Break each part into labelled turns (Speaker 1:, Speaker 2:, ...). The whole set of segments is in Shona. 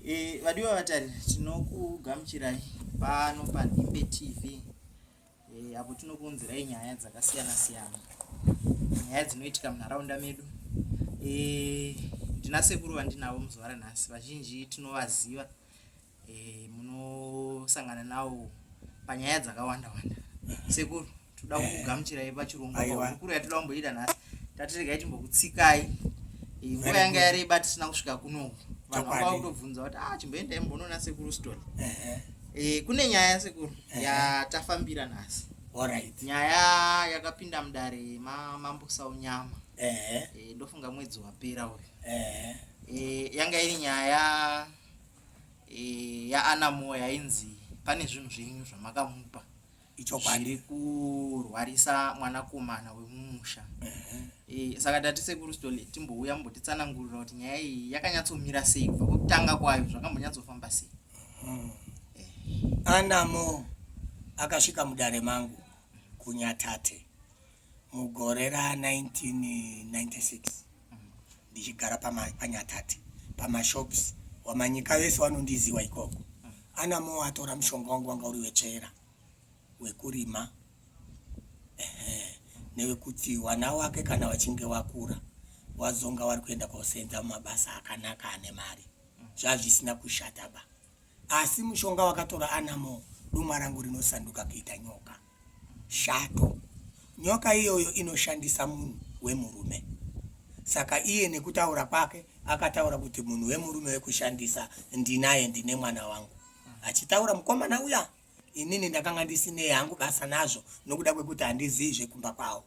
Speaker 1: E, vadiwa vatariri tinokugamuchirai pano paNhimbe TV e, apo tinokuunzirai nyaya dzakasiyana siyana, nyaya dzinoitika munharaunda medu. E, ndina sekuru vandinavo muzuva ranhasi, vazhinji tinovaziva e, munosangana nawo panyaya dzakawanda wanda. Sekuru, toda kukugamuchirai pachirongwa hurukuro yatoda kumboita nhasi. Tati regai timbokutsikai, eh, nguva yanga yareba tisina kusvika kunoku. Vanhu vanga vakutobvunza kuti ah, chimboendai mbonoona sekuru Stone. Eh, kune nyaya sekuru yatafambira nhasi. Nyaya yakapinda mudare mamambo Saunyama, eh, ndofunga mwedzi wapera uyu. Yanga iri nyaya yaAna Moyo yainzi pane zvinhu zvenyu zvamakamupa
Speaker 2: Ichokwadi.
Speaker 1: Zviri kurwarisa mwanakomana wemumusha. E, saka tati sekuru Sithole timbouya mumbotitsanangurira kuti nyaya iyi yakanyatsomira sei kubva kwekutanga kwayo, zvakambonyatsofamba sei.
Speaker 2: Anamo akasvika mudare mangu kuNyatate mugore ra1996 ndichigara paNyatate pamashops. Wamanyika vese vanondiziva ikoko. Anamo atora mushonga wangu wanga uri wetsvera wekurima, ehe, newekuti wana wake kana wachinge wakura wazonga wari kuenda kosenza mumabasa akanaka ane mari. Zvazvisina kushata ba, asi mushonga wakatora Anamo, dumwa rangu rinosanduka kuita nyoka shato. Nyoka iyoyo inoshandisa munhu wemurume. Saka iye nekutaura kwake akataura kuti munhu wemurume wekushandisa ndinaye, ndine mwana wangu. Achitaura mukomana uya, inini ndakanga ndisinei hangu basa nazvo nokuda kwekuti handizii zvekumba kwavo.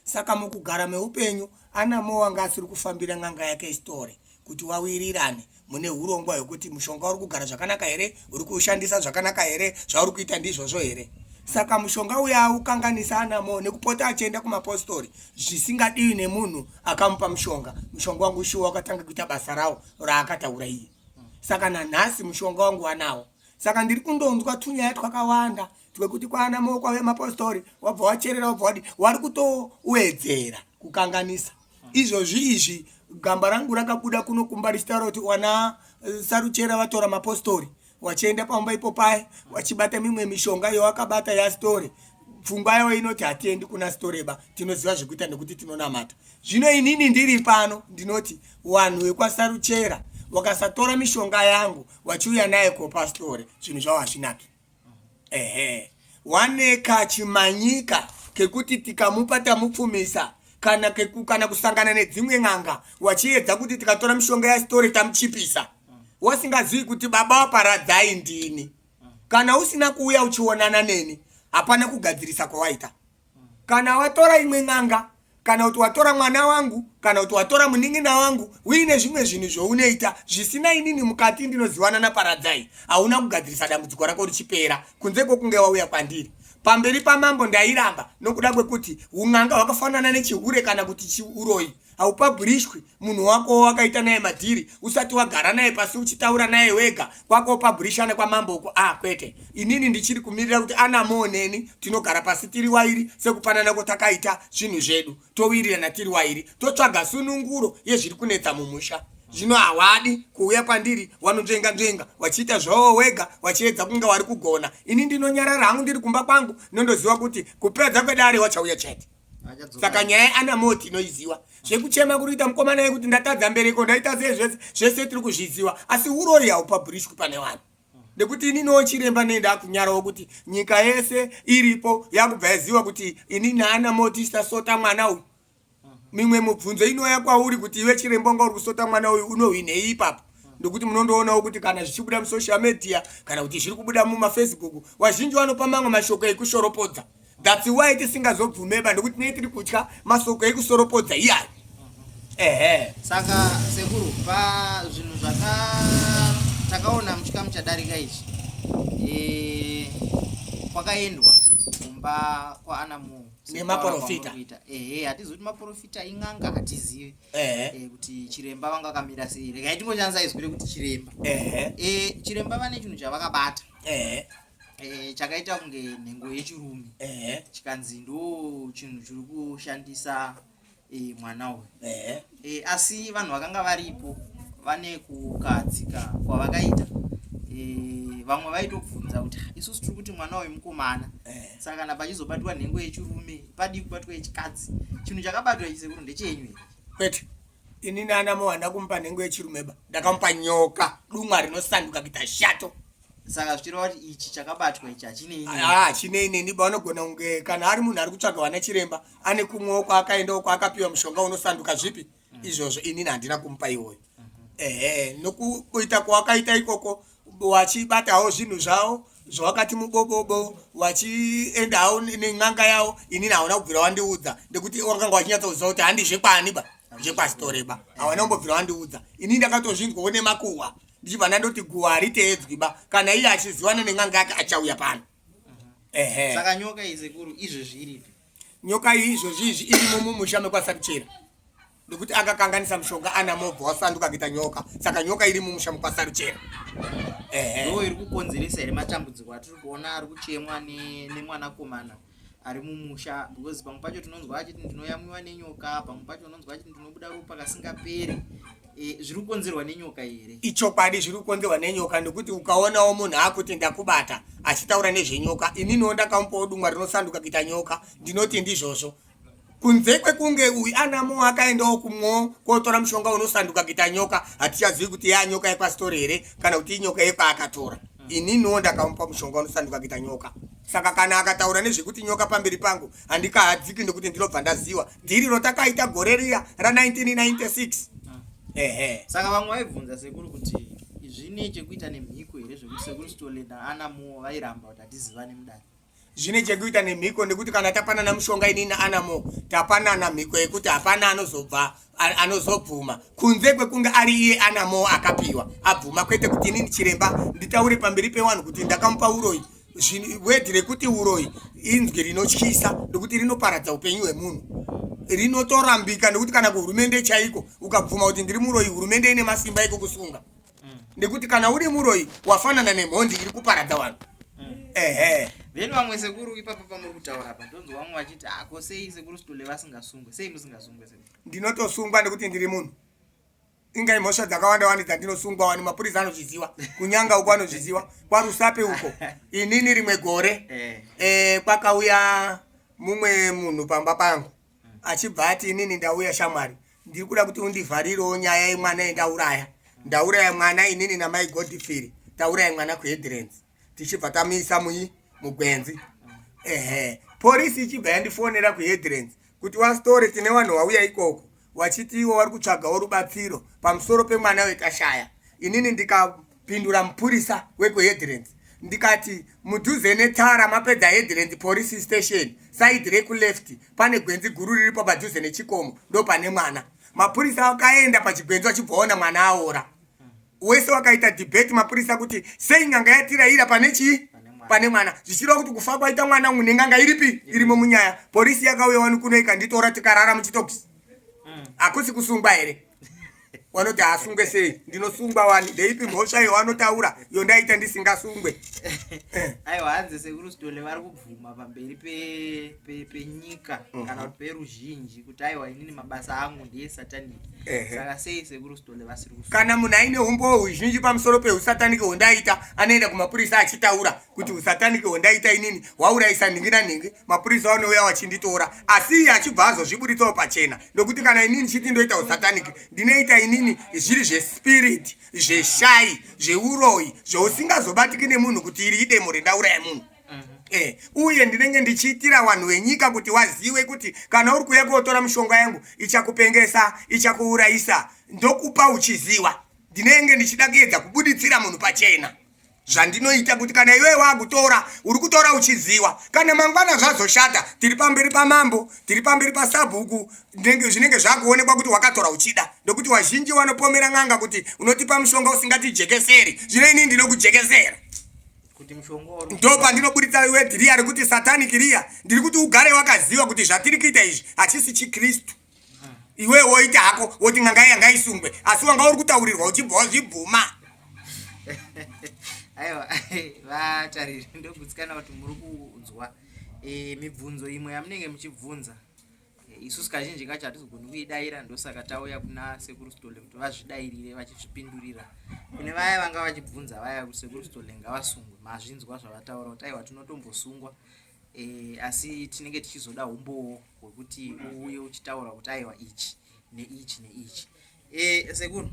Speaker 2: Saka mukugara meupenyu Anamo wanga asiri kufambira n'anga yake story kuti wawirirane mune hurongwa hwekuti mushonga uri kugara zvakanaka here, uri kuushandisa zvakanaka here, zvauri kuita ndizvozvo here. Saka mushonga uya aukanganisa Anamo nekupota achienda kumapostori zvisingadiwi nemunhu akamupa mushonga. Mushonga wangu shuwa wakatanga kuita basa rawo raakataura iye. Saka nanhasi mushonga wangu wanawo. Saka ndiri kundonzwa tunyaya twakawanda twekuti kwana moko vemapostori wabva wacherera, wabva wadi, wari kutowedzera kukanganisa izvozvi. Izvi gamba rangu rakabuda kuno kumba richitaura kuti wana Saruchera vatora mapostori wachienda pamba ipo paye wachibata mimwe mishonga yowakabata yasitore. Pfungwa yavo inoti hatiendi kuna sitoreba, tinoziva zvekuita nekuti tinonamata. Zvino inini ndiri pano ndinoti vanhu vekwaSaruchera wakasatora mishonga yangu wachiuya naye kopasitore, zvinhu zvavo hazvinaki. Ehe, wane kachimanyika kekuti tikamupa tamupfumisa, kana, kana kusangana nedzimwe n'anga wachiedza kuti tikatora mishonga yasitore tamuchipisa, wasingazivi kuti baba waparadzai ndini. Kana usina kuuya uchionana neni, hapana kugadzirisa kwawaita. Kana watora imwe n'anga, kana kuti watora mwana wangu, kana kuti watora munin'ina wangu, uine zvimwe zvinhu zvounoita zvisina inini mukati ndinoziwana naParadzai, hauna kugadzirisa dambudziko rako richipera kunze kwokunge wauya kwandiri. Pamberi pamambo ndairamba nokuda kwekuti un'anga hwakafanana nechihure kana kuti chiuroyi, haupabhurishwi munhu wako wakaita naye madhiri usati wagara naye pasi uchitaura naye wega kwako pabhurishana kwamambo uko. Ah, kwete, inini ndichiri kumirira kuti Anamoo neni tinogara pasi tiri wairi sekupanana kwatakaita zvinhu zvedu, towirirana tiri wairi, totsvaga sununguro yezviri kunetsa mumusha. Zvino hawadi kuuya kwandiri, wanonzvenga nzvenga wachiita zvavo wega wachiedza kunge wari kugona. Ini ndinonyarara hangu ndiri kumba kwangu, nondoziva kuti kupedza kwedare wachauya chete. Saka nyaya yaAnamo tinoiziwa. Zvekuchema kuri kuita mukomana yekuti ndatadza mbereko, ndaita sei, zvese zvese tiri kuzviziwa, asi uroyi haupabhurishwi pane vanhu nekuti ininiwo chiremba nei ndakunyarawo kuti nyika yese iripo yakubva yaziva kuti inini Anamo tisasota mwana uyu. Mimwe mubvunzo inouya kwauri kuti iwe chiremba wanga uri kusota mwana uyu unohwinei ipapo? Ndokuti munondoonawo kuti kana zvichibuda musocial media kana kuti zviri kubuda mumafacebook, vazhinji vanopa mamwe mashoko ekushoropodza. That's why tisingazobvumeba, ndokuti nei tiri kutya masoko ekusoropodza iyayo. Ehe.
Speaker 1: Saka sekuru, pazvinhu zvaka takaona muchikamu chadarika ichi, e, kwakaendwa kumba kwaAnamo
Speaker 2: nemaprofita.
Speaker 1: Ehe, hatizivi kuti maprofita in'anga, hatizivi e, kuti chiremba vanga vakamira sei. Regai tingoshandisa izwi rekuti chiremba. E, chiremba vane chinhu chavakabata e, chakaita kunge nhengo yechirume, chikanzi ndo chinhu chiri kushandisa e, mwana uyu. E, asi vanhu vakanga varipo vane kukahadzika kwavakaita e, vamwe vaitobvunza kuti isusu tiri kuti mwana uyu mukomana eh. Saka kana pachizobatwa nhengo yechirume padii kubatwa yechikadzi? Chinhu chakabatwa ichi sekuru ndechenyu here?
Speaker 2: Kwete. Inini anamo handina kumupa nhengo yechirume ba. Ndakamupa nyoka dumwa rinosanduka kuita shato.
Speaker 1: Saka zvichireva kuti ichi chakabatwa ichi hachinei
Speaker 2: neni. Ah, hachinei neni ba unogona kunge kana ari munhu ari kutsvaga vana chiremba ane kumwewo kwaakaendawo kwaakapiwa mushonga unosanduka zvipi izvozvo inini handina kumupa iwoyo. Ehe, nokuita kwawakaita ikoko wachibatawo zvinhu zvavo zvawakati mubobobo wachiendawo nen'anga yavo inini hauna kubvira wandiudza nekuti wakanga wachinyatsoziva kuti handi zvekwani ba zvekwasitore ba hawana kumbobvira wandiudza inini ndakatozvinzwawo nemakuhwa ndichibva ndandoti guhwa hariteedzwi ba kana iye achizivana nen'anga yake achauya pano
Speaker 1: ehe saka nyoka iyi sekuru izvezvi iripi
Speaker 2: nyoka iyi izvozvi izvi irimo mumusha mekwasaruchera nekuti akakanganisa mushonga ana mobva wasanduka kuita nyoka saka nyoka iri mumusha mukwasaruchera
Speaker 1: ndo iri kukonzeresa here matambudziko atiri kuona ari kuchemwa nemwanakomana ari mumusha because pamwe pacho tinonzwa achiti ndinoyamwiwa nenyoka pamwe pacho unonzwa achiti ndinobuda ropa kasingaperi e, zviri kukonzerwa nenyoka here
Speaker 2: ichokwadi zviri kukonzerwa nenyoka nekuti ukaonawo munhu akuti ndakubata achitaura nezvenyoka ininiwo ndakamupawo dumwa rinosanduka kuita nyoka ndinoti ndizvozvo kunze kwekunge uyu anamo akaendawo kumwo kotora mushonga unosanduka kuita nyoka hatichazivi kuti yaa nyoka yekwasitori here kana kuti inyoka yekwaakatora ininiwo ndakamupa mushonga unosanduka kuita nyoka saka kana akataura nezvekuti nyoka pamberi pangu handikahadziki nekuti ndinobva ndaziwa dhiri rotakaita gore riya ra1996
Speaker 1: ehe saka vamwe vaibvunza sekuru kuti zvine chekuita nemhiko here zvekuti sekuru sitole naanamuwo vairamba kuti hatizivane mudare
Speaker 2: Zvine chekuita nemhiko nekuti kana tapanana mushonga ini naanamo tapanana mhiko yekuti hapana anozobva anozobvuma kunze kwekunge ari iye anamo akapiwa abvuma kwete kuti inini chiremba nditaure pamberi pevanhu kuti ndakamupa uroyi wedhi rekuti uroyi inzwi rinotyisa nekuti rinoparadza upenyu hwemunhu rinotorambika nekuti kana kuhurumende chaiko ukabvuma kuti ndiri muroyi hurumende ine masimba ekukusunga nekuti kana uri muroyi wafanana nemhondi iri kuparadza vanhu
Speaker 1: ehe then vamwe sekuru ipapo pamuri kutaura apa ndonzwa vamwe vachiti ako ah, sei sekuru sitole vasingasungwe sei musingasungwe
Speaker 2: sekuru ndinotosungwa nekuti ndiri munhu inga imhosva dzakawanda wani dzandinosungwa wani mapurisa anozviziva kunyanga uko anozviziva kwarusape uko inini rimwe gore eh. Eh, kwakauya mumwe munhu pamba pangu achibva ati inini ndauya shamwari ndiri kuda kuti undivharirewo nyaya yemwana yendauraya ndauraya mwana inini namai godfrey tauraya mwana kuheadlands tichibva tamuisa muyi mugwenzi ehe porisi ichibva yandifonera kuheadlands kuti wastore tine vanhu vauya ikoko vachiti ivo vari kutsvagawo rubatsiro pamusoro pemwana wetashaya inini ndikapindura mupurisa wekuheadlands ndikati mudhuze netara mapedza headlands police station side rekuleft pane gwenzi guru riripo padhuze nechikomo ndo pane mwana mapurisa akaenda pachigwenzi vachibvaona mwana aora wese wakaita debate mapurisa kuti sei n'anga yatiraira pane chii pane mwana zvichireva kuti kufa kwaita mwana umwe nen'anga iripi irimo munyaya polisi yakauya wani kuno ikanditora tikarara muchitokisi hakusi kusungwa here wanoti haasungwe sei ndinosungwa wani ndeipi mhosva iyo wanotaura iyo ndaita ndisingasungwe
Speaker 1: eh. aiwa hanzi sekuru sitole vari kubvuma pamberi penyika pe, pe kana kuti peruzhinji kuti aiwa inini mabasa angu ndeyesatanic saka sei sekuru sitole vasiri
Speaker 2: kana munhu aine umbowo huzhinji pamusoro peusataniki hwondaita anoenda kumapurisa achitaura kuti usataniki hwondaita inini hwaurayisa nhingi nanhingi mapurisa vanouya vachinditora asi iye achibva azozviburitsawo pachena nokuti kana inini chiti ndoita usataniki ndinoita inini zviri zvespiriti zveshai zveuroyi zveusingazobatiki nemunhu kuti iri idemo rendauraya munhu mhm. eh, uye ndinenge ndichiitira vanhu venyika kuti waziwe kuti kana uri kuuya kotora mishonga yangu ichakupengesa ichakuurayisa ndokupa uchiziwa ndinenge ndichida kuedza kubuditsira munhu pachena zvandinoita kuti kana iwewe wakutora uri kutora uchiziwa kana mangwana zvazoshata tiri pamberi pamambo tiri pamberi pasabhuku zvinenge zvakuonekwa kuti wakatora uchida ndokuti wazhinji wanopomera n'anga kuti unotipa mushonga usingatijekeseri zvino inini ndinokujekesera ndo pandinoburitsa wedhi riya rekuti satanic riya ndiri kuti ugare wakaziva kuti zvatiri kuita izvi hachisi chikristu iwe woita hako woti n'anga iya ngaisungwe asi wanga uri kutaurirwa uchibva wazvibvuma
Speaker 1: aiwa vatariri ndogutsikana kuti muri kunzwa e, mibvunzo imwe yamunenge muchibvunza. Isusu kazhinji kacho hatizogoni kuidaira, ndosaka tauya kuna Sekuru Sithole kuti vazvidairire vachizvipindurira. Kune vaya vanga vachibvunza vaya kuti Sekuru Sithole ngavasungwe, mazvinzwa zvavataura kuti aiwa tinotombosungwa e, asi tinenge tichizoda umbowo hwekuti uuye uchitaura kuti aiwa ichi neichi neichi. E, sekuru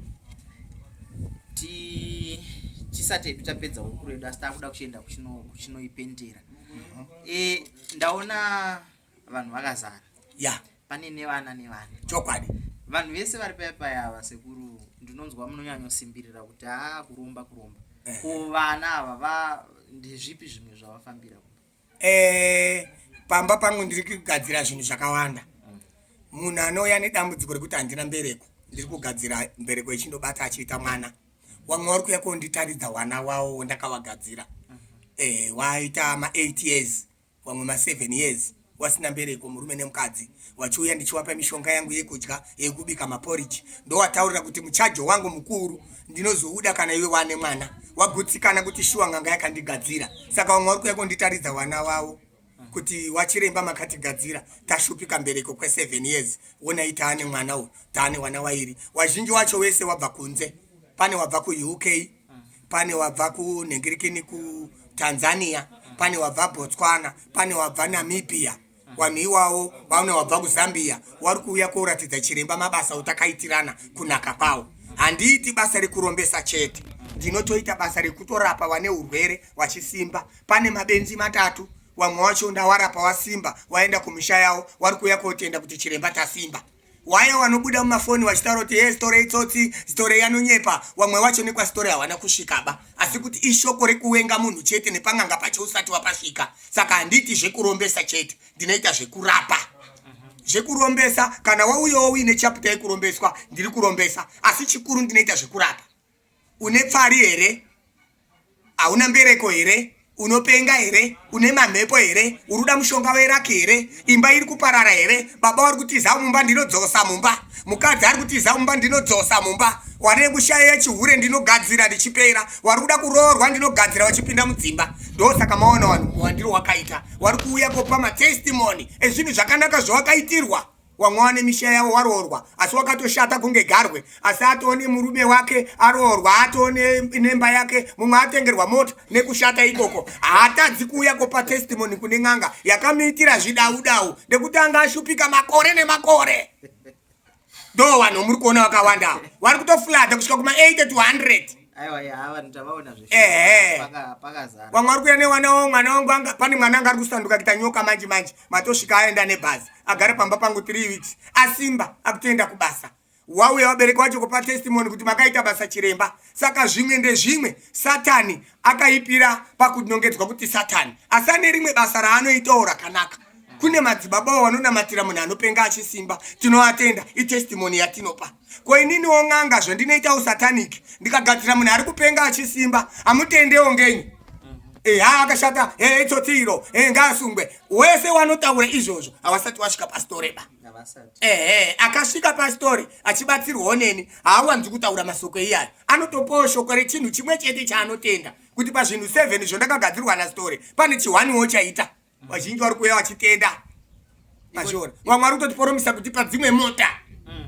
Speaker 1: tisati hedu tapedza hurukuro yedu asi takuda kuchienda kuchinoipendera. E, ndaona vanhu vakazara
Speaker 2: ya
Speaker 1: pane nevana nevana.
Speaker 2: Chokwadi.
Speaker 1: Vanhu vese vari paya paya ava sekuru, ndinonzwa munonyanyosimbirira kuti haa kuromba kuromba. Ko vana ava ndezvipi zvimwe zvavafambira kumba?
Speaker 2: Pamba pangu ndiri kugadzira zvinhu zvakawanda. Munhu anouya nedambudziko rekuti handina mbereko, ndiri kugadzira mbereko ichindobata achiita mwana. Wamwe wari kuuya konditaridza wana wawo wandakawagadzira, waita ma8 years, wamwe ma7 years wasina mbereko, murume nemukadzi wachiuya ndichiwapa mishonga yangu yekudya, yekubika maporiji. Ndowataurira kuti muchajo wangu mukuru ndinozouda kana iwe wane mwana wagutsikana kuti shuwa nganga yakandigadzira. Saka vamwe vari kuuya konditaridza wana wavo kuti wachiremba makatigadzira, tashupika mbereko kwe7 years, wonai taane mwana uyu, taane wana wairi. Wazhinji wacho wese wabva kunze, pane wabva kuUK, pane wabva kunhengirikini kuTanzania, pane wabva Botswana, pane wabva Namibia. Vanhu iwawo vamwe wabva kuZambia, wari kuuya koratidza chiremba mabasa otakaitirana kunaka kwawo. Handiiti basa rekurombesa chete, ndinotoita basa rekutorapa vane urwere wachisimba. Pane mabenzi matatu, wamwe wacho ndawarapa wasimba, waenda kumisha yavo, wari kuuya kotenda kuti chiremba tasimba. Waya wanobuda mumafoni wachitaura kuti ye Sithole itsotsi, Sithole yanonyepa, wamwe wacho nekwaSithole hawana kusvikaba, asi kuti ishoko rekuwenga munhu chete, nepang'anga pacho usati wapasvika. Saka handiiti zvekurombesa chete, ndinoita zvekurapa. Zvekurombesa kana wauyawo uine chapter yekurombeswa, ndiri kurombesa, asi chikuru ndinoita zvekurapa. Une pfari here? Hauna mbereko here? Unopenga here? Une mamhepo here? Uri kuda mushonga weraki here? Imba iri kuparara here? Baba vari kutiza mumba, ndinodzosa mumba. Mukadzi ari kutiza mumba, ndinodzosa mumba. Wane kushaya chihure, ndinogadzira ndichipera. Wari kuda kuroorwa, ndinogadzira wachipinda mudzimba. Ndosaka maona vanhu muwandiro wakaita, wari kuuya kopa matestimony ezvinhu zvakanaka zvawakaitirwa. Wamwe wane misha yavo waroorwa, asi wakatoshata kunge garwe, asi atone murume wake aroorwa, atone nemba yake, mumwe atengerwa mota nekushata ikoko. Haatadzi kuuya kopa testimony kune n'anga yakamuitira zvidaudau nekuti anga ashupika makore nemakore. Ndo vanhu muri kuona vakawanda vari kutoflada kusvika kuma 80 to 100.
Speaker 1: Aiwa, ya vanhu tavaona zve.
Speaker 2: Ehe.
Speaker 1: Pakazara.
Speaker 2: Vamwe vari kuuya newana wavo, mwana wangu anga pane mwana anga ari kusanduka kuita nyoka manje manje, matosvika aenda nebhazi, agara pamba pangu 3 weeks, asimba akutoenda kubasa. Wauya vabereki vacho kupa testimony kuti makaita basa chiremba. Saka zvimwe ndezvimwe, Satani akaipira pakunongedzwa kuti Satani, asi ane rimwe basa raanoitawo rakanaka. Kune madzibaba vanonamatira munhu anopenga achisimba, tinoatenda, itestimony yatinopa. Ko ininiwo n'anga zvandinoitawo satanic, ndikagadzira munhu ari kupenga achisimba, hamutendewo ngenyi? Eha, akashata, itsotsi iro, ngaasungwe. Wese wanotaura izvozvo havasati wasvika pasitoreba.
Speaker 1: Havasati.
Speaker 2: Ehe, akasvika pasitori achibatsirwawo neni haawanzi kutaura masoko iyayo, anotopawo shoko rechinhu chimwe chete chaanotenda kuti pazvinhu 7 zvondakagadzirwa naSithole pane chihwaniwo chaita. Vazhinji vari kuuya vachitenda mazviona, vamwe vari kutotiporomisa kutipa dzimwe mota.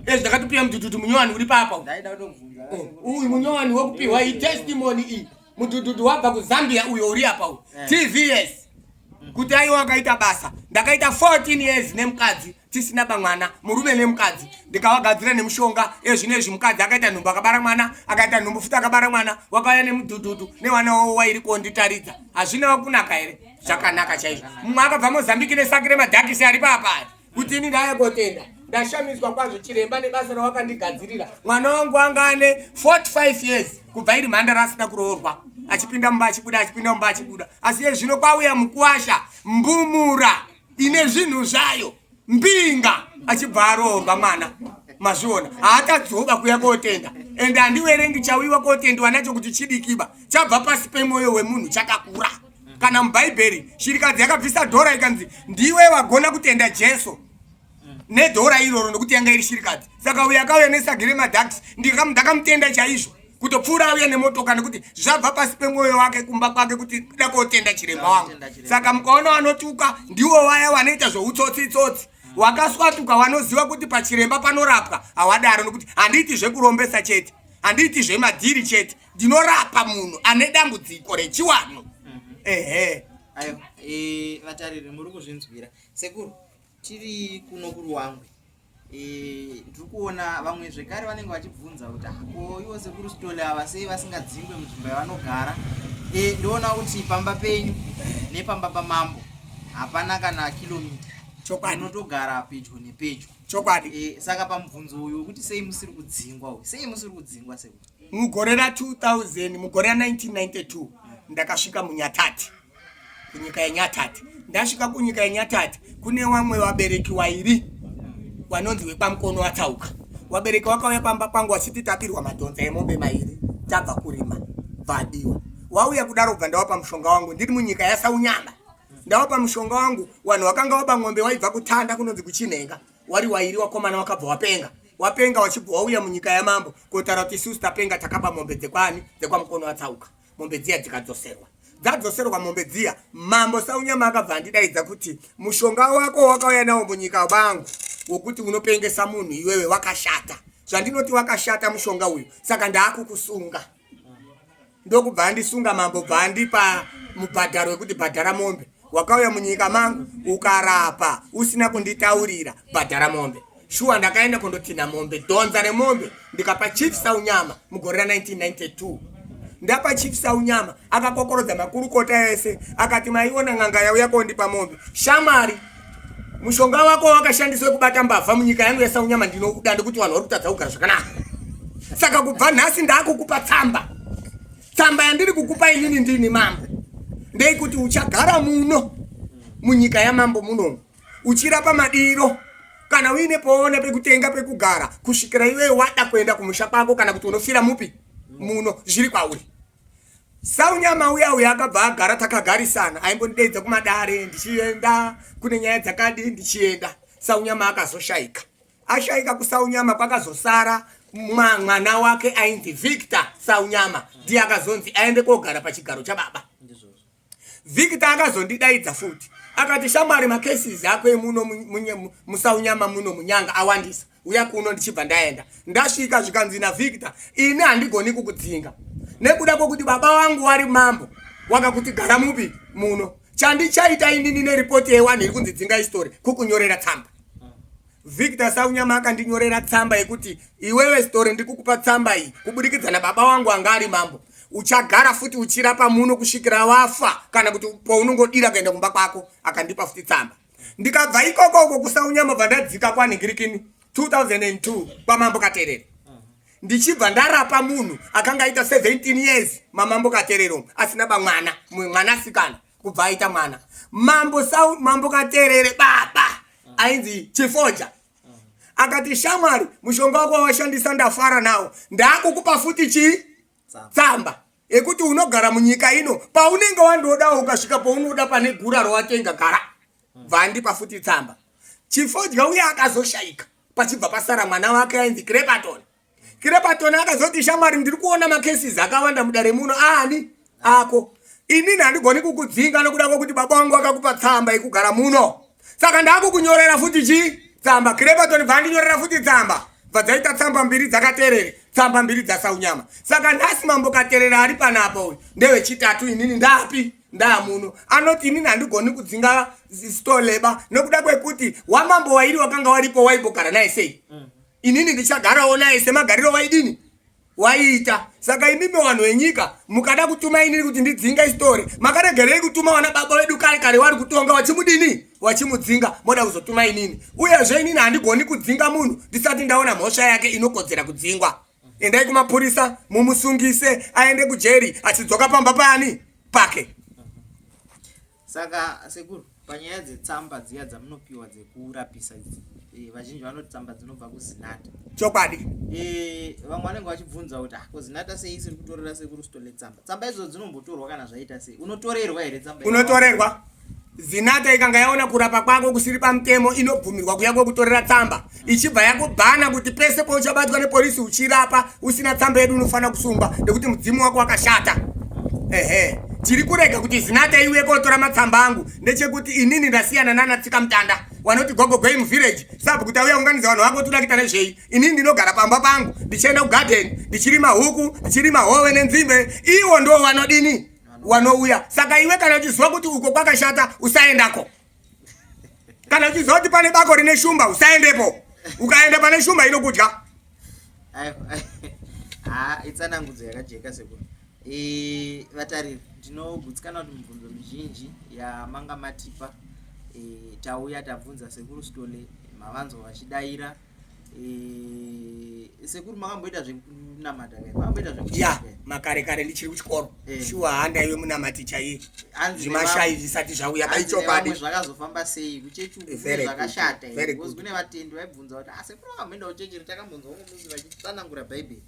Speaker 2: Ezvi ndakatopiwa mudhudhudhu munyowani uri papa.
Speaker 1: Ndaida kutobvunza.
Speaker 2: Uyu munyowani wekupiwa iyi testimony iyi, mudhudhudhu wabva kuZambia uyo uri apa uyu, TVS, kuti aiwa akaita basa. Ndakaita 14 years nemukadzi tisina pamwana, murume nemukadzi, ndikavagadzira nemushonga. Ezvinezvi mukadzi akaita nhumbu akabara mwana, akaita nhumbu futi akabara mwana, wakauya nemudhudhudhu newana wavo wairi konditaridza. Hazvina kunaka here? Zvakanaka chaizvo. Mumwe akabva Mozambique nesaki remadhakisi ari papa kuti ini ndaya kotenda, ndashamiswa kwazvo chiremba nebasa rawakandigadzirira. Mwana wangu anga ane 45 years kubva iri mhandara asina kuroorwa, achipinda mumba achibuda, achipinda mumba achibuda, asi iye zvino kwauya mukuwasha mbumura ine zvinhu zvayo mbinga, achibva aroorwa mwana. Mazviona, haatadzoba kuya kotenda, ende handiwerengi chauyiwa kotendiwa nacho kuti chidikiba, chabva pasi pemwoyo wemunhu chakakura. Kana mubhaibheri shirikadzi yakabvisa dhora ikanzi ndiwe wagona kutenda Jesu nedhora iroro nekuti yanga iri shirikadzi. Saka uyo akauya nesagi remadhakisi ndakamutenda chaizvo kutopfuura auya nemotoka, nekuti zvabva pasi pemwoyo wake kumba kwake kuti da kotenda chiremba wangu. Saka mukaona vanotuka ndiwo vaya vanoita zvoutsotsi tsotsi. Wakaswatuka wanoziva kuti pachiremba panorapwa hawadaro, nokuti handiiti zvekurombesa chete, handiiti zvemadhiri chete, ndinorapa munhu ane dambudziko rechiwanhu. Ehe.
Speaker 1: Ayo, vatariri muri kuzvinzwira. Sekuru, tiri kuno kuRuwangwe. Ndiri kuona vamwe zvekare vanenge vachibvunza kuti ah, ko ivo sekuru Sithole ava sei vasingadzingwe munzvimbo yavanogara? Ndoona kuti pamba penyu nepamba pamambo hapana kana kilomita.
Speaker 2: Chokwadi.
Speaker 1: Unotogara pedyo nepedyo.
Speaker 2: Chokwadi.
Speaker 1: Saka pamubvunzo uyu wekuti sei musiri kudzingwa uyu, sei musiri kudzingwa sekuru?
Speaker 2: Mugore ra 2000, mugore ra1992 ndakasvika muNyatate, kunyika yeNyatate. Ndasvika kunyika yeNyatate kune vamwe vabereki wairi vanonzi vekwaMukono watsauka. Vabereki vakauya pamba pangu vachiti tabirwa madhonza emombe mairi tabva kurima, bvadiwa. Wauya kudaro bva ndawapa mushonga wangu ndiri munyika yaSaunyama. Ndawapa mushonga wangu, vanhu vakanga vaba ng'ombe waibva kutanda kunonzi kuChinhenga, wari wairi wakomana wakabva wapenga. Wapenga wachibva wauya munyika yamambo kotaura kuti isusu tapenga, takaba mombe dzekwani, dzekwaMukono watsauka. Mombe dziya dzikadzoserwa. Dzadzoserwa mombe dziya, mambo Saunyama akabva andidaidza kuti mushonga wako wakauya nawo munyika vangu wokuti unopengesa munhu iwewe wakashata. Zvandinoti wakashata mushonga uyu, saka ndaakukusunga. Ndokubva andisunga mambo, bva andipa mubhadharo wekuti bhadhara mombe. Wakauya munyika mangu ukarapa usina kunditaurira, bhadhara mombe. Shuwa ndakaenda kundotinha mombe, dhonza remombe, ndikapa Chief Saunyama mugore ra1992. Ndapa Chief Saunyama, akakokorodza makurukota ese akati maiona n'anga yauya kondipa mombe. Shamwari, mushonga wako wakashandiswa kubata mbavha munyika yangu yaSaunyama ndinouda, ndekuti vanhu vari kutadza kugara zvakanaka. Saka kubva nhasi ndaakukupa tsamba. Tsamba yandiri kukupa inini ndini mambo ndeyekuti uchagara muno munyika yamambo munomu uchirapa madiro, kana uine poona pekutenga pekugara kusvikira iwewe wada kuenda kumusha kwako, kana kuti unofira mupi muno, zviri kwauri. Saunyama uya uya akabva agara, takagarisana, aimbondideidza kumadare ndichienda, kune nyaya dzakadi ndichienda. Saunyama akazoshayika. Ashayika kuSaunyama kwakazosara mwana wake ainzi Victor Saunyama, ndiye akazonzi aende kogara pachigaro chababa. Victor akazondidaidza futi akati shamwari, macases ako emuno muSaunyama muno munyanga awandisa, uya kuno. Ndichibva ndaenda. Ndasvika zvikanzi naVictor, ini handigoni kukudzinga nekuda kwokuti baba vangu wari mambo wakakuti gara mupi muno. Chandichaita inini neripoti yewanhu iri kunzi dzinga history kukunyorera tsamba. Victor Saunyama akandinyorera tsamba yekuti iwewe story, ndikukupa tsamba iyi kubudikidza nababa wangu anga ari mambo, uchagara futi uchirapa muno kusvikira wafa kana kuti paunongodira kuenda kumba kwako. Akandipa futi tsamba. Ndikabva ikoko uko kuSaunyama, bva ndadzika kwanhingirikini 2002 kwamambo Katerere, ndichibva ndarapa munhu akanga aita 17 years mamambo Katerere asina bamwana, mwanasikana, kubva aita mwana. Mambo Katerere baba ainzi Chifoja akati shamwari, mushonga wako wawashandisa ndafara nawo, ndaakukupa futi chii, tsamba yekuti unogara munyika ino paunenge wandodawo, ukasvika paunoda pane gura rawatenga gara. Bva andipa futi tsamba. Chifodya uye akazoshayika, pachibva pasara mwana wake ainzi Crepaton. Crepaton akazoti shamwari, ndiri kuona macases akawanda mudare muno aani ako, inini handigoni kukudzinga nokuda kwokuti baba vangu vakakupa tsamba yekugara muno, saka ndakukunyorera futi chii, tsamba. Crepaton bva andinyorera futi tsamba, bva dzaita tsamba mbiri dzakaterere, tsamba mbiri dzaSaunyama. Saka nhasi mambo Katerere ari panapa uyu ndewechitatu inini ndapi ndaamuno. Anoti inini handigoni kudzinga Stoleba nokuda kwekuti wamambo wairi wakanga waripo waimbogara naye sei, inini ndichagarawo naye semagariro waidini waiita. Saka imimi vanhu venyika mukada kutuma inini kuti ndidzinga istori, makaregerei kutuma vana baba vedu kare kare wari kutonga wachimudini wachimudzinga, moda kuzotuma inini? Uyezve inini handigoni kudzinga munhu ndisati ndaona mhosva yake inokodzera kudzingwa. Endai kumapurisa mumusungise aende kujeri achidzoka pamba paani pake.
Speaker 1: Saka sekuru, panyaya dzetsamba dziya dzamunopiwa dzekurapisa idzi, vazhinji vanoti tsamba dzinobva kuZinata.
Speaker 2: Chokwadi.
Speaker 1: Vamwe vanenge vachibvunza kuti ah, kuZinata sei isiri kutorera sekuru Sithole tsamba? Tsamba idzodzo dzinombotorwa kana zvaita sei? Unotorerwa here tsamba?
Speaker 2: Unotorerwa. Zinata ikanga yaona kurapa kwako kusiri pamutemo, inobvumirwa kuya kwekutorera tsamba, ichibva yakubhana kuti pese pauchabatwa nepolisi uchirapa usina tsamba yedu unofanira kusungwa nekuti mudzimu wako wakashata. Ehe, tiri kurega kuti Zinata iuye kotora matsamba angu ndechekuti inini ndasiyana nana tsika mutanda. Wanoti gogogoi muvillage, sabhuku tauya unganidza vanhu vako toda kuita nezvei? Inini ndinogara pamba pangu ndichienda kugarden ndichirima huku, ndichirima hove nenzimbe. Iwo ndo wanodini wanouya. Saka iwe kana uchiziva kuti uko kwakashata usaendako. Kana uchiziva kuti pane bako rine shumba usaendepo. Ukaenda pane shumba inokudya.
Speaker 1: Ah, itsanangudzo yakajeka sekuru. E, vatariri ndinogutsikana kuti mibvunzo mizhinji yamanga matipa e, tauya tabvunza sekuru Sithole mavanzwa vachidaira. E, sekuru makamboita zvekunamata kai? Makamboita zvekuchurch
Speaker 2: Ya,
Speaker 1: kai?
Speaker 2: makare kare ndichiri kuchikoro.
Speaker 1: Eh.
Speaker 2: Shuwa handaive munamati chaiye.
Speaker 1: Hanzi
Speaker 2: Zvimashayi
Speaker 1: nevamwe-
Speaker 2: zvisati zvauya
Speaker 1: hanzi
Speaker 2: paichokwadi.
Speaker 1: nevamwe zvakazofamba sei kuchechi uku kune
Speaker 2: Very good,
Speaker 1: zvakashata here?
Speaker 2: very
Speaker 1: Because
Speaker 2: good.
Speaker 1: kune vatendi vaibvunza kuti "Ah, sekuru vakamboenda kuchechi here? Takambonzwa umwe musi vachitsanangura bhaibheri.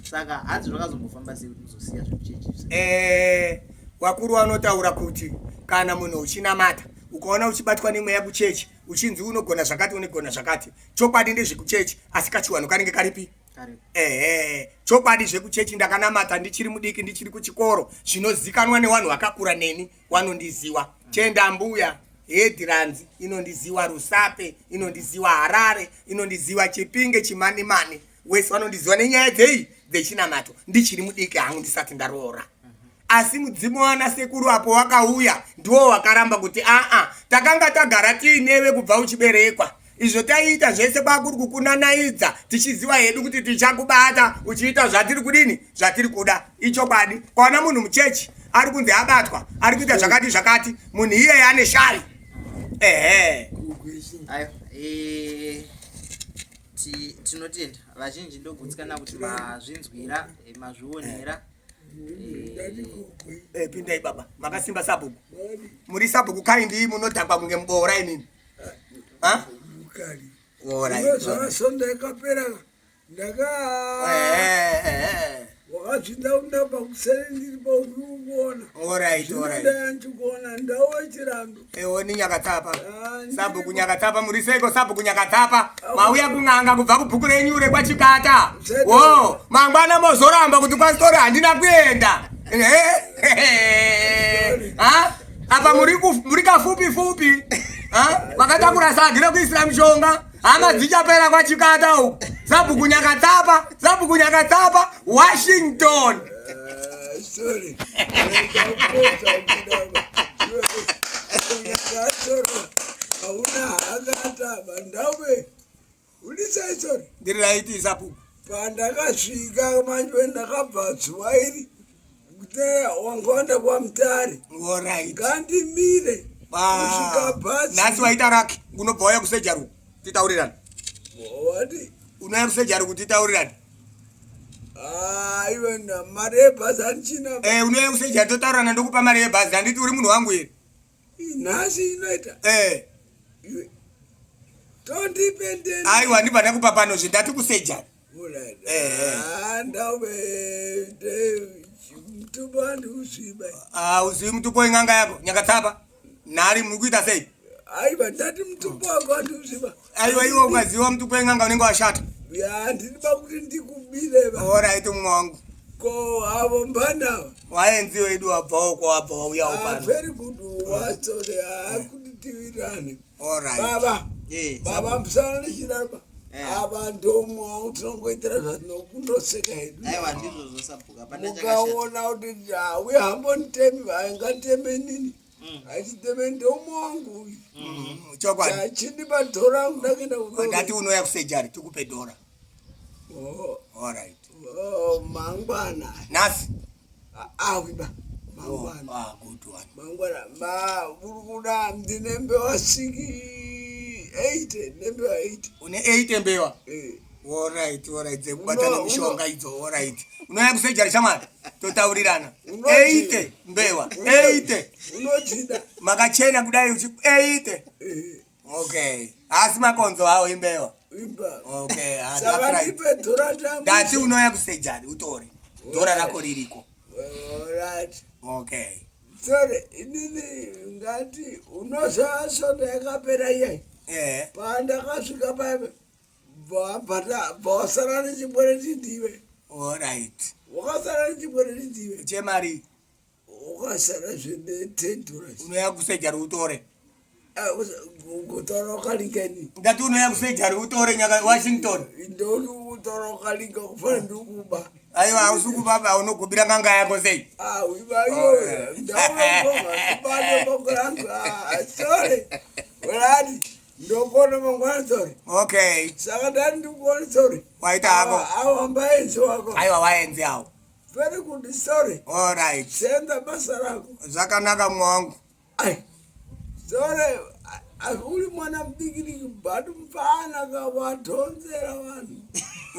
Speaker 1: Saka hanzi zvakazombofamba sei kuti muzosiya zvekuchechi izvi?
Speaker 2: Eh, wakuru vanotaura kuti kana munhu uchinamata ukaona uchibatwa nemweya kuchechi uchinzi unogona zvakati unogona zvakati, chokwadi ndezvekuchechi asi kachiwanhu kanenge karipi?
Speaker 1: Karipo.
Speaker 2: Ehe, chokwadi zvekuchechi ndakanamata ndichiri mudiki ndichiri kuchikoro zvinozikanwa nevanhu vakakura neni wanondiziwa. Chenda mbuya Hedhiranzi inondiziwa, Rusape inondiziwa, Harare inondiziwa, Chipinge Chimanimani wese vanondiziwa nenyaya dzei dzechinamato ndichiri mudiki hangu ndisati ndaroora. Asi mudzimu wana sekuru apo wakauya ndiwo wakaramba kuti aa takanga tagara tiinewe kubva uchiberekwa izvo taiita zvese kwakuri kukunanaidza tichiziva hedu kuti tichakubata uchiita zvatiri kudini zvatiri kuda. Ichokwadi kwaona munhu muchechi ari kunzi abatwa ari kuita zvakati zvakati munhu iyeye ane shavi. Ehe.
Speaker 1: Ayo, tinotenda vazhinji ndogutsikana kuti mazvinzwira, mazvionera.
Speaker 2: Pindai baba, makasimba sabhuku. Muri sabhuku kaindi munodhakwa kunge muboora imimi. Ha?
Speaker 3: Mukari.
Speaker 2: Alright,
Speaker 3: Unoziva
Speaker 2: alright.
Speaker 3: Sonda yakapera ndaka
Speaker 2: Eh.
Speaker 3: wakazvinda kundamba kuseni ndiri pauri kuona.
Speaker 2: Alright, alright.
Speaker 3: Ndinodaya ndikuona ndau yechirandu.
Speaker 2: Ewo ni Nyakatsapa.
Speaker 3: Ah,
Speaker 2: Sabhuku Nyakatsapa muri seiko sabhuku Nyakatsapa? Mauya kun'anga kubva kubhuku renyu rekwaChikata. Wo, mangwana mozoramba kuti kwasitori handina kuenda. Eh? Ha? Apa muri kafupi fupi. Ha? Makatakura sagi rekuisira mishonga. Hama dzichapera kwaChikata uku. Sabhuku Nyakatsapa, sabhuku Nyakatsapa, Washington.
Speaker 3: Eh, sorry. Ndakupedza kudaba. Nyakatsoro hauna hakataba ndawe ulisai sorry.
Speaker 2: Ndiri right sabhuku.
Speaker 3: Pandakasvika manje ndakabva zuva iri wanga wanda kwaMutare.
Speaker 2: Alright.
Speaker 3: Ngandimire kusvika bhazi.
Speaker 2: Nhasi waita raki unobva wauya kusejaru titaurirane.
Speaker 3: Wati
Speaker 2: Unouya kusejaru kuti titaurirane.
Speaker 3: Ah, iwe na mari yebhazi handichina.
Speaker 2: Eh, unouya kusejaru totaurirana ndokupa mari yebhazi handiti uri munhu wangu here?
Speaker 3: Nhasi inoita
Speaker 2: Eh,
Speaker 3: iwe tondipe ndeni.
Speaker 2: Aiwa ndibva ndakupa pano zve ndati kusejaru.
Speaker 3: Alright.
Speaker 2: Eh, eh.
Speaker 3: Ah, ndawe mutupo handiuziva.
Speaker 2: Ah, uzivi mutupo weng'anga yako Nyakatsapa. Nhari muri kuita sei?
Speaker 3: Aiwa ndati mutupo wako handiuziva.
Speaker 2: Aiwa iwe ukaziva mutupo weng'anga unenge washata.
Speaker 3: Ya handidi pakuti ndikubire ba.
Speaker 2: Alright mumwe wangu.
Speaker 3: Ko avo mbanava.
Speaker 2: Waenzi wedu wabvawo kwawabva wauyawo
Speaker 3: Ah,
Speaker 2: pano.
Speaker 3: very good wasore akuti tiwirane.
Speaker 2: Alright.
Speaker 3: Baba.
Speaker 1: Eh,
Speaker 3: Baba musana nechiramba.
Speaker 1: Eh.
Speaker 3: Ava ndomwa tinongoitira zvatinokunoseka hedu.
Speaker 1: Aiwa ndizvozvo sabhuku hapana chakashata.
Speaker 3: Mukaona kuti auya hambonitemi haingateme nini. Achiteme ndomwa wangu uyu.
Speaker 2: Chokwadi.
Speaker 3: Achindipa dhora rangu ndakaenda kuno.
Speaker 2: Ndati unouya kusejari tikupe dhora.
Speaker 3: Oh,
Speaker 2: Alright.
Speaker 3: oh, mangwana.
Speaker 2: Nhasi.
Speaker 3: Awiba.
Speaker 2: Oh,
Speaker 3: Mangwana.
Speaker 2: ah, good one.
Speaker 3: Mangwana ma uri kuda ndine mbewa 8 nembewa 8.
Speaker 2: Une 8 mbewa.
Speaker 3: Eh.
Speaker 2: Alright, alright. Dzekubata nemishonga idzo. Alright. Unouya kusejari shamwari. Totaurirana. 8 mbewa. 8.
Speaker 3: Unodzida.
Speaker 2: Makachena kudai uchi 8.
Speaker 3: Eh,
Speaker 2: Okay. Asi makonzo awo imbewa.
Speaker 3: imba.
Speaker 2: Okay, ah, that's
Speaker 3: Saka
Speaker 2: right.
Speaker 3: ndipe dhora rangu.
Speaker 2: Ndati unouya kusejari utore. Dhora rako ririko.
Speaker 3: Alright.
Speaker 2: Okay.
Speaker 3: Sorry, inini ngati unoziva sonda yakapera iyai.
Speaker 2: Eh.
Speaker 3: Pandakasvika paive bvawasara nechibwereti ndiwe.
Speaker 2: Alright.
Speaker 3: Wakasara nechibwereti ndiwe.
Speaker 2: Chemari
Speaker 3: Wakasara zvine $10.
Speaker 2: unouya kusejari utore.
Speaker 3: Kutaura wakalinga ini.
Speaker 2: Ndati unouya kusejari utore nyaka Washington.
Speaker 3: Ndoni kutaura wakalinga kufanira ndikuba.
Speaker 2: Aiwa hausi kuba unogubira n'anga yako sei?
Speaker 3: Ah, uiba iyoyo. Ndaona kubata boko rangu. Ah, sorry. Urati ndokona mangwana sorry.
Speaker 2: Okay.
Speaker 3: Saka ndani ndikuona sorry.
Speaker 2: Waita hako.
Speaker 3: Awa mbaenzi wako.
Speaker 2: Aiwa waenzi awo.
Speaker 3: Very good sorry.
Speaker 2: All right.
Speaker 3: Senda basa rako.
Speaker 2: Zvakanaka mwa wangu.
Speaker 3: Ai. Sorry. Uri mwana mudiki but mfana kawadhonzera vanhu.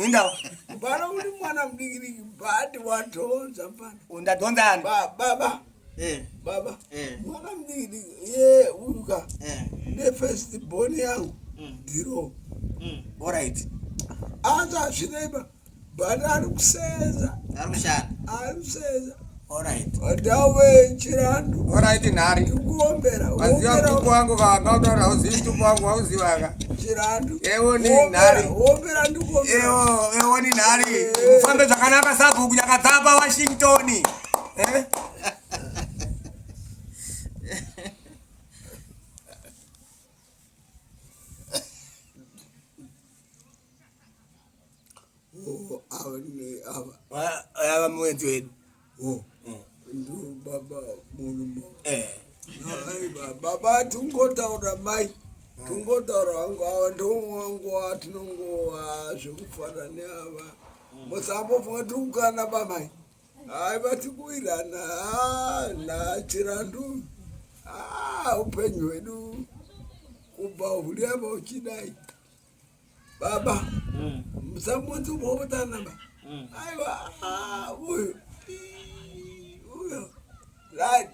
Speaker 2: Inda.
Speaker 3: Mfana uri mwana mudiki but wadhonza mfana.
Speaker 2: Undadhonza ani?
Speaker 3: Baba.
Speaker 1: Eh.
Speaker 3: Baba.
Speaker 1: Eh.
Speaker 3: Mwana mudiki ye uka.
Speaker 1: Eh.
Speaker 3: Ne first born yangu. Ndiro.
Speaker 2: All right.
Speaker 3: Anza zvineba. But ari kusenza.
Speaker 1: Ari kushanda.
Speaker 3: Ari kusenza.
Speaker 2: All right.
Speaker 3: Ndawe chirandu.
Speaker 2: All right nhari.
Speaker 3: Ndikuombera.
Speaker 2: Waziva mutupo wangu vanga utaura hauzivi mutupo wangu wauziva ka.
Speaker 3: Chirandu.
Speaker 2: Ewo ni nhari.
Speaker 3: Ombera ndikuombera.
Speaker 2: Ewo, ewo ni nhari. Mufambe zvakanaka sabhuku Nyakatsapa Washington. Eh?
Speaker 3: Oh, ava ne ava.
Speaker 2: Ava muenzi wedu.
Speaker 3: Oh. Ndo baba murume.
Speaker 2: Eh.
Speaker 3: Aiwa, baba tingotaura mai. Tingotaura wangu ava ndowangu watinongowa zvekufana neava. Musambofunga tikukana bamai. Aiwa tikuwirana nachirandu. Ah, upenyu hwedu kubva huri apa uchidai. Baba, musamonzi ubobotana ba. Aiwa, ah, uyu. Ii, Uyu. Right.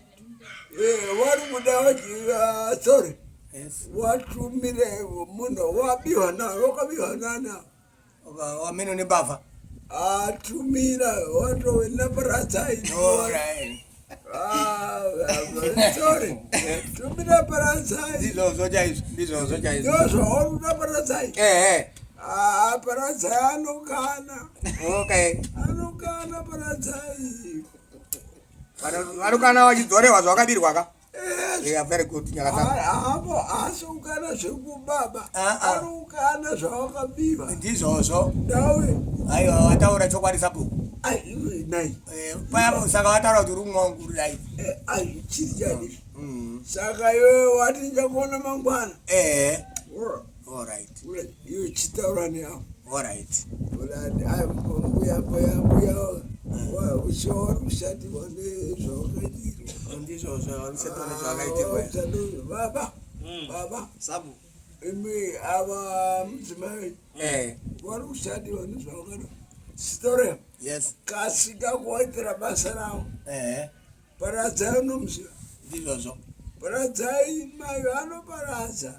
Speaker 3: Eh, wari kuda wachi, ah, sorry.
Speaker 2: Yes.
Speaker 3: Watumire munhu wabiwa na wakabiwa nana.
Speaker 2: Wamene nembavha.
Speaker 3: Atumira watove naparadzai.
Speaker 2: All right.
Speaker 3: Ah, sorry. Tumira paradzai.
Speaker 2: Ndizvozvo chaizvo, ndizvozvo chaizvo.
Speaker 3: Ndozvauri paradzai.
Speaker 2: Eh eh.
Speaker 3: Ah, paradzai anokana.
Speaker 2: Okay.
Speaker 3: Anokana paradzai.
Speaker 2: Vanokana vachidzorewa zvavakabirwa ka.
Speaker 3: Eh,
Speaker 2: Yeah, very good Nyakatsapa.
Speaker 3: hapo asi ukana zvekubaba
Speaker 2: Ah, ah.
Speaker 3: ari ukana zvawakabiwa
Speaker 2: Ndizvozvo.
Speaker 3: ndawe
Speaker 2: Aiwa wataura chokwadi sabhuku.
Speaker 3: ai iwe nai
Speaker 2: Eh, paya saka wataura kuti uri mumwe wangu uri right.
Speaker 3: Eh, ai chiri chadi
Speaker 2: Mm.
Speaker 3: saka iwe wati ndichakuona mangwana
Speaker 2: Eh.
Speaker 3: Ura,
Speaker 2: All right.
Speaker 3: ura, iwe chitaura neavo
Speaker 2: All right.
Speaker 3: urati ai mbuya mbuya mbuya uchiwa uri kushatirwa nezvawakaitirwa
Speaker 2: Ndizvozvo vanoshatirwa nezvavakaitirwa.
Speaker 3: baba baba
Speaker 1: Sabu.
Speaker 3: imi ava mudzimai
Speaker 2: Eh.
Speaker 3: vari kushatirwa nezvawakaitirwa sitorea
Speaker 2: Yes.
Speaker 3: kasika kuwaitira basa ravo
Speaker 2: Eh.
Speaker 3: paradzai unomuziva
Speaker 2: Ndizvozvo.
Speaker 3: paradzai mai vanoparadza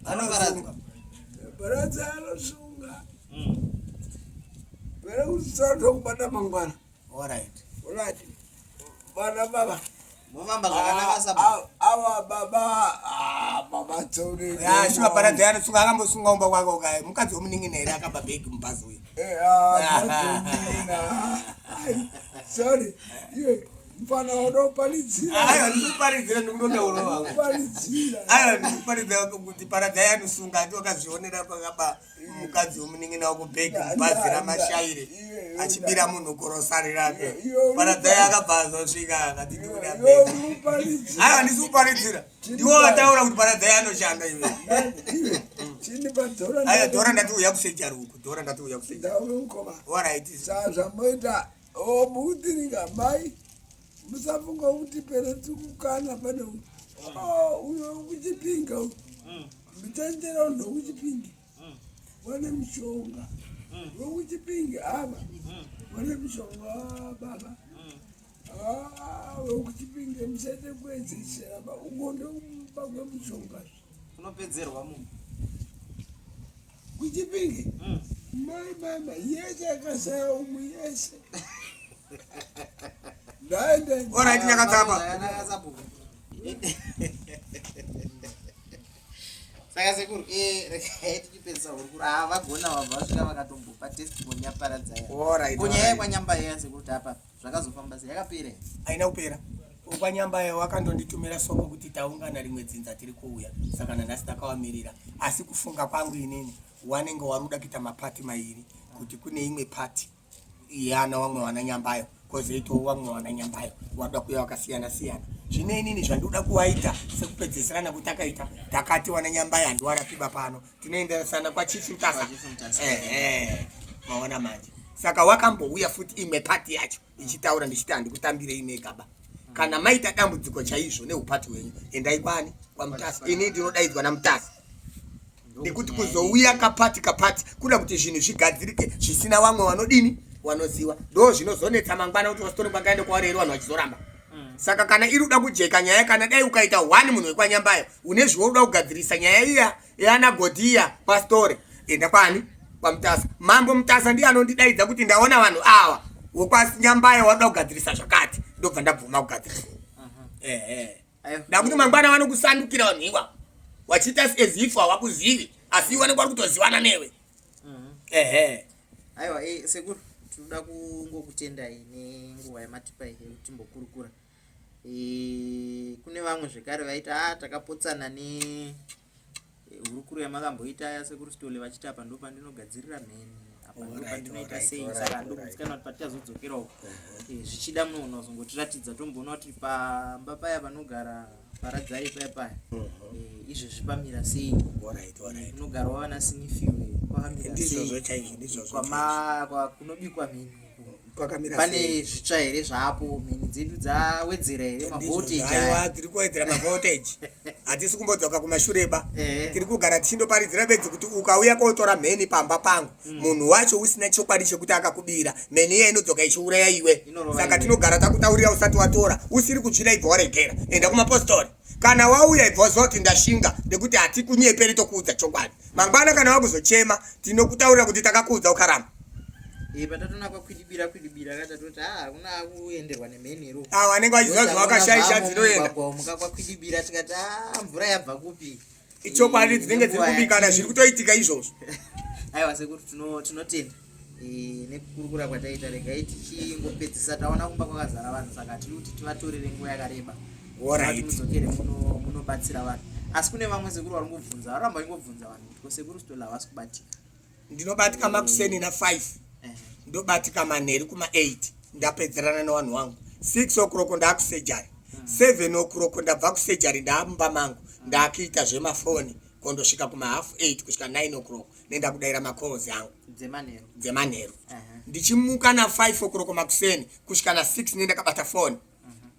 Speaker 2: Anosunga.
Speaker 3: paradzai anosunga pere kuti tokubata mangwana
Speaker 2: All right.
Speaker 3: urati vana baba
Speaker 1: Mofamba zvakanaka sabu.
Speaker 3: ava baba ah, baba tsori
Speaker 2: Ya, shuwa paradza anosunga akambosunga umba kwako kai. Mukadzi wemunin'ina here akaba bhegi mubhazi uyu.
Speaker 3: sorry iwe mufana unoparidzira
Speaker 2: Aiwa ndikuparidzira ndikundotaura wangu.
Speaker 3: uparidzira
Speaker 2: Aiwa ndikuparidzira kuti paradzai anosunga ati wakazvionera pakaba mukadzi wemunin'ina wako bhegi mubhazi ramashaire achibira munhu gorosari rake. Paradzai akabva azosvika akati ndikuda
Speaker 3: iwe
Speaker 2: bhegi.
Speaker 3: unoparidzira
Speaker 2: Aiwa ndisi kuparidzira. Ndiwo wataura kuti paradzai anoshanda iwe.
Speaker 3: iwe chindipa dhora
Speaker 2: Aiwa dhora ndati uya kusejari uku. Dhora ndati uya kusejari.
Speaker 3: ndauye mukoma
Speaker 2: All right.
Speaker 3: saa zvamoita mukutiringa mai musafunga kuti pere tikukana pane uyo wekuchipinga uyu muchenjera unhu wekuchipingi wane mishonga wekuchipingi ava wane mishonga baba wekuchipingi musaite kuedzesera ba ugonde kumupa kwemushonga
Speaker 1: Unopedzerwa munhu.
Speaker 3: kuchipingi mai mai mai yese akasaya umwe yese ndaenda
Speaker 2: All right Nyakatsapa.
Speaker 1: Zvakanaka sabu. Saka sekuru, eh regai tichipedzisa hurukuro. Ah vagona vabva vasvika vakatombopa testimony yaparadzai.
Speaker 2: All right.
Speaker 1: Kunyaya yekwanyamba iya sekuru tapa zvakazofamba sei yakapera here?
Speaker 2: Haina kupera. Wekwanyambaya wakandonditumira soko kuti taungana rimwe dzinza tiri kuuya, saka nanhasi takawamirira. Asi kufunga kwangu inini wanenge waruda kuita mapati mairi, kuti kune imwe pati yana wamwe wana Nyambayo, kozoitawo wamwe wana Nyambayo waruda kuuya wakasiyana siyana. Zvino inini zvandoda kuwaita sekupedzeserana kutakaita, takati wana Nyambayo handiwarapiba pano, tinoenderesana kwaChief Mutasa. Ehe, maona manje. Saka wakambouya futi imwe pati yacho ichitaura ndichiti handikutambirei mega ba kana maita dambudziko chaizvo neupati hwenyu endai kwani kwaMutasa. Ini ndinodaidzwa naMutasa nekuti kuzouya kapati kapati kuda kuti zvinhu zvigadzirike zvisina vamwe vanodini wanoziwa, ndo zvinozonetsa mangwana kuti wasitori kwangaende kwauri here vanhu vachizoramba. Saka kana iri kuda kujeka nyaya, kana dai ukaita one munhu wekwanyambayo une zviwo uda kugadzirisa nyaya iya yana Godhiya pastori, enda kwani kwaMutasa. Mambo Mutasa ndiye anondidaidza kuti ndaona vanhu ava wokwaNyambayo wakuda kugadzirisa zvakati, ndobva ndabvuma kugadzirisa. Ehe, ndakuti mangwana vanokusandukira vanhu iwa wachiita as if hawakuzivi, asi iwe vanenge vari kutoziwana newe. Ehe.
Speaker 1: Aiwa, sekuru, tinoda kungokutendai nenguva yamatipa yekuti timbokurukura. Kune vamwe zvekare vaiti a takapotsana ne hurukuro yamakamboita yasekuru Sitole vachiti apa ndo pandinogadzirira mheni, apa ndo pandinoita sei. Saka ndogutsikana kuti patichazodzokera uko, zvichida munogona kuzongotiratidza tomboona kuti pamba paya panogara Paradzai paya paya izvezvi pamira sei, kunogarawo vana Sinifiwe kwakamira
Speaker 2: sei,
Speaker 1: kunobikwa mheni
Speaker 2: kwakamira.
Speaker 1: Pane zvitsva here zvapo? Mheni dzedu dzawedzera here mavoltage?
Speaker 2: Aiwa, tiri kuwedzera mavoltage, hatisi kumbodzoka kumashure ba. Tiri kugara tichindoparidzira bedzi kuti ukauya kotora mheni pamba pangu, munhu wacho usina chokwadi chekuti akakubira mheni iya, inodzoka ichiuraya iwe. Saka tinogara takutaurira usati watora. Usiri kutsvira, ibva waregera, enda kumapostori. Kana wauya, ibva waziva kuti ndashinga, nekuti hatikunyeperi, tokuudza chokwadi. Mangwana kana wakuzochema, tinokutaurira kuti takakuudza ukaramba.
Speaker 1: Patatona kwakwidibira kwidibira katatoti a hakuna kuenderwa nemheni here.
Speaker 2: Avo vanenge vachiziva zvavakashaisha dzinoenda.
Speaker 1: Muka kwakwidibira tikati a mvura yabva kupi?
Speaker 2: Ichokwadi, dzinenge dziri kubikana, zviri kutoitika izvozvo.
Speaker 1: Aiwa sekuru, tinotenda nekukurukura kwataita. Regai tichingopedzisa, taona kumba kwakazara vanhu, saka tiri kuti tivatorere nguva yakareba mudzokere munobatsira vanhu. Asi kune vamwe sekuru vari ngobvunza, varamba vachingobvunza vanhu kuti ko sekuru Sitole havasi kubatika?
Speaker 2: Ndinobatika makuseni na5, ndobatika manheru kuma8 ndapedzerana nevanhu vangu. 6 o'clock ndaakusurgery, 7 o'clock ndabva kusurgery, ndaamumba mangu, ndaakuita zvemafoni kondosvika kuma 8:30 kusvika 9 o'clock nenda kudaira macalls angu.
Speaker 1: Dzemanheru?
Speaker 2: Dzemanheru. Ndichimuka na5 o'clock makuseni kusvika na6 nendakabata foni.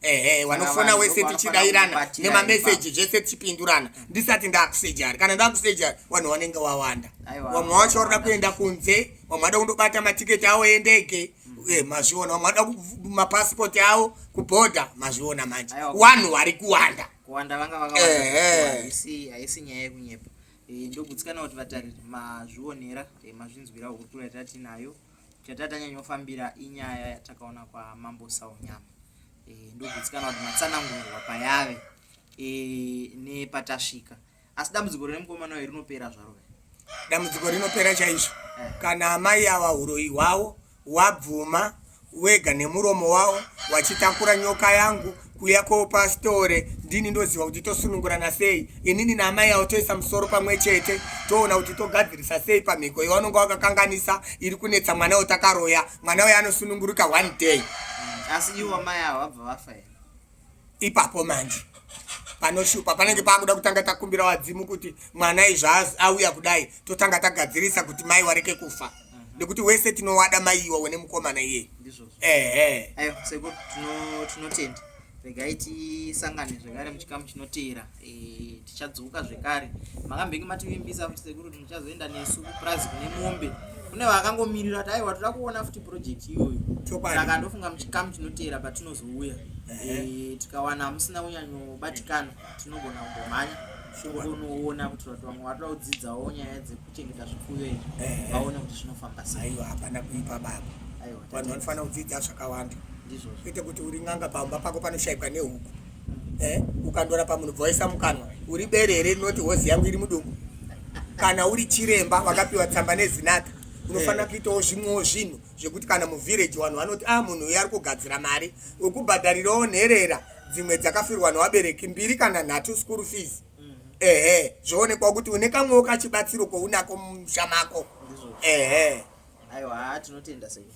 Speaker 2: Ehe, wanofona wese tichidairana nemameseji, zvese tichipindurana ndisati ndaakusurgery. Kana ndaakusurgery, vanhu vanenge wawanda, vamwe vacho varikuda kuenda kunze, vamwe vada kundobata matiketi avo endege. Mazviona, vamwe vada mapasipoti avo kubhodha. Mazviona manje, vanhu vari kuwanda.
Speaker 1: Kuwanda vanga vakawanda, haisi nyaya yekunyepa. Ndogutsikana kuti vatariri mazvionera, mazvinzwira hurukuro yatatinayo. Chatatanyanyofambira inyaya yatakaona kwaMambo Saunyama. Ndogutsikana kuti matsanangurwa payave nepatasvika. Asi dambudziko rine mukomana uyu rinopera zvaro?
Speaker 2: Dambudziko rinopera chaizvo kana amai ava uroyi hwavo wabvuma wega nemuromo wavo, wachitakura nyoka yangu kuya kopastore. Ndini ndoziva kuti tosunungurana sei inini naamai avo, toisa musoro pamwe chete, toona kuti togadzirisa sei pamhiko yavanonga wakakanganisa iri kunetsa mwana wetakaroya. Mwana uyo anosunungurika one day.
Speaker 1: Asi ivo amai avo vabva vafa here?
Speaker 2: Ipapo manje panoshupa, panenge paakuda kutanga takumbira vadzimu kuti mwana izvo auya kudai, totanga tagadzirisa kuti mai wareke kufa, nekuti wese tinowada maiwa wene mukomana iyeye.
Speaker 1: Ndizvozvo.
Speaker 2: Ehe.
Speaker 1: Aiwa sekuru, tinotenda. Regai tisangane zvekare muchikamu chinoteera. Tichadzoka zvekare. Makambenge mativimbisa kuti sekuru kuti muchazoenda nesu kupurazi kune mombe. Kune vakangomirira kuti aiwa, toda kuona futi project iyoyo. Saka ndofunga muchikamu chinoteera patinozouya, tikawana musina kunyanyobatikana, tinogona kumbomhanya tonoona kuti vamwe vatoda kudzidzawo nyaya dzekuchengeta zvipfuyo izvi vaone kuti zvinofamba sei.
Speaker 2: Aiwa, hapana kuipa baba.
Speaker 1: Aiwa.
Speaker 2: Vanhu vanofanira kudzidza zvakawanda.
Speaker 1: Ndizvozvo.
Speaker 2: Kwete kuti uri n'anga, pamba pako panoshayikwa nehuku. Ukandorapa munhu bva waisa mukanwa, uri bere here rinoti hozi yangu iri mudumbu? Kana uri chiremba wakapiwa tsamba nezinata, unofanira kuitawo zvimwewo zvinhu zvekuti kana muvhireji vanhu vanoti a munhu uyu ari kugadzira mari wekubhadharirawo nherera. Dzimwe dzakafirwa nevabereki mbiri kana nhatu, school fees. Ehe, zvoonekwa kuti une kamwewo kachibatsiro kounako mumusha mako.
Speaker 1: Ndizvo.
Speaker 2: Ehe.
Speaker 1: Aiwa, tinotenda sekuru.